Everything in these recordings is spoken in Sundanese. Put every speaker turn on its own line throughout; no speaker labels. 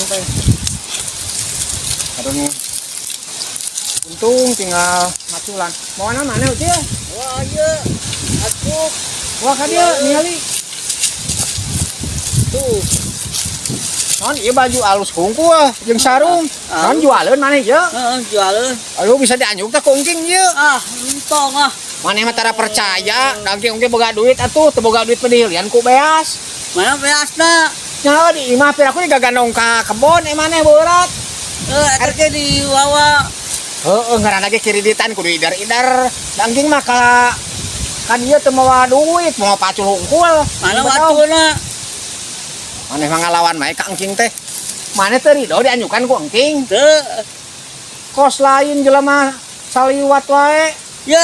teh. Aduh, untung tinggal maculan. Mau mana mana Ucil?
Wah, iya. Asup.
Wah, ka dieu ningali.
Tuh.
Non, ieu baju alus hungkul jeung sarung. Non jualeun maneh ieu?
Heeh, jualeun.
Aduh, bisa dianjuk teh ku engking ieu.
Ah, entong ah.
Maneh mah tara percaya, da engking oge boga duit atuh, teu boga duit pedilian ku beas.
Mana beasna?
Nya di imah piraku digagandong ka kebon maneh beurat.
Eh, eta ge diwawa.
Heeh, ngaranna ge kiriditan kudu idar-idar. Da engking mah ka dieu teu mawa duit, mawa pacul hungkul.
Mana watuna?
Maneh mah ngalawan bae ka engking teh. Maneh teu rido dianjukan ku engking?
Teu.
Kos lain jelema saliwat wae.
Ya.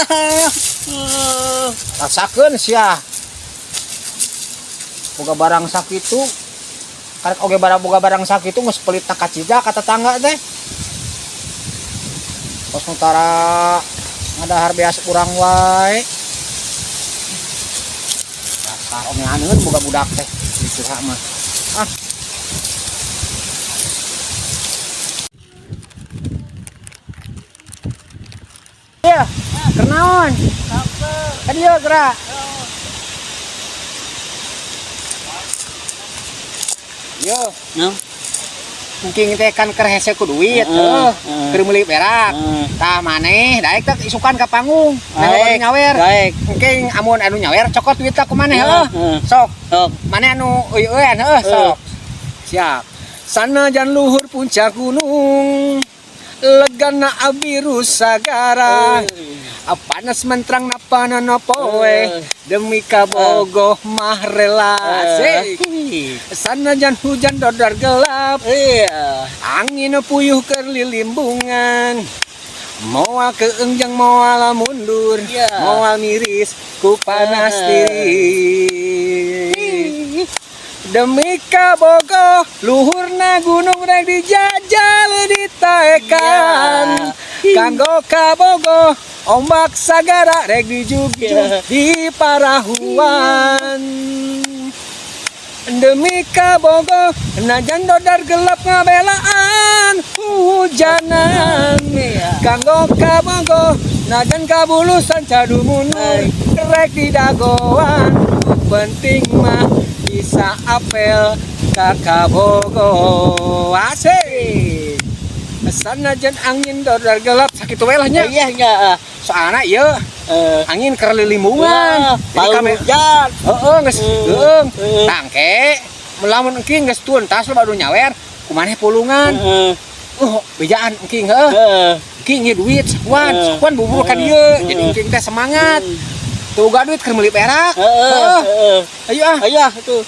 Rasakeun sia. Boga barang sakitu. Karek oge barang boga barang sakitu geus pelit ka cida ka tetangga teh. Kos nu tara ngadahar beas urang wae. Dasar omeaneun boga budak teh kitu mah. Ah. Iya, kenaon? Ka dieu gerak. Yo,
Nah.
engking teh kan keur hese ku duit,
Heeh,
heuh,
heeh.
keur meuli berak.
Heeh.
Tah maneh daek teh isukan ka panggung. Nah,
Daek,
nyawer.
Daek.
Engking amun anu nyawer cokot duitna ku maneh heuh.
Heeh.
Sok,
Sok.
maneh anu euy-euyan heuh, sok. Siap. Sanajan luhur puncak gunung, legana abiru sagara. Panas mentrang napana poe, demi kabogoh mah rela. Asik. Sanajan hujan dodar gelap,
Iya.
angin puyuh keur lilimbungan. Moal keungjang moal mundur,
Iya.
moal miris ku panas tiris. Demi kabogoh luhurna gunung rek dijajal ditaekan.
Iya.
Kanggo kabogoh ombak sagara rek dijugjug
Iya.
di parahuan. Demi kabogoh najan dodar gelap ngabelaan hujanan.
Iya.
Kanggo kabogoh najan kabulusan cadumunur rek didagoan. Penting mah bisa apel ka kabogoh. Asik. Sanajan angin dodar gelap sakitu we lah nya.
Iya nya.
Soalna ieu angin keur lilimbungan. Jadi
Palu
kami
hujan.
Heeh, geus heueung.
Heeh.
Tangke lamun engking geus tuntas loba nu nyawer kumaneh pulungan.
Heeh.
Bejaan engking heuh.
Heeh.
Engking ieu duit sakuan,
Heeh.
sakuan bubur ka dieu. Jadi engking teh semangat. Tuh boga duit keur meuli perak.
Heeh.
Heeh.
Heeh.
Ayo ah.
Ayo tuh.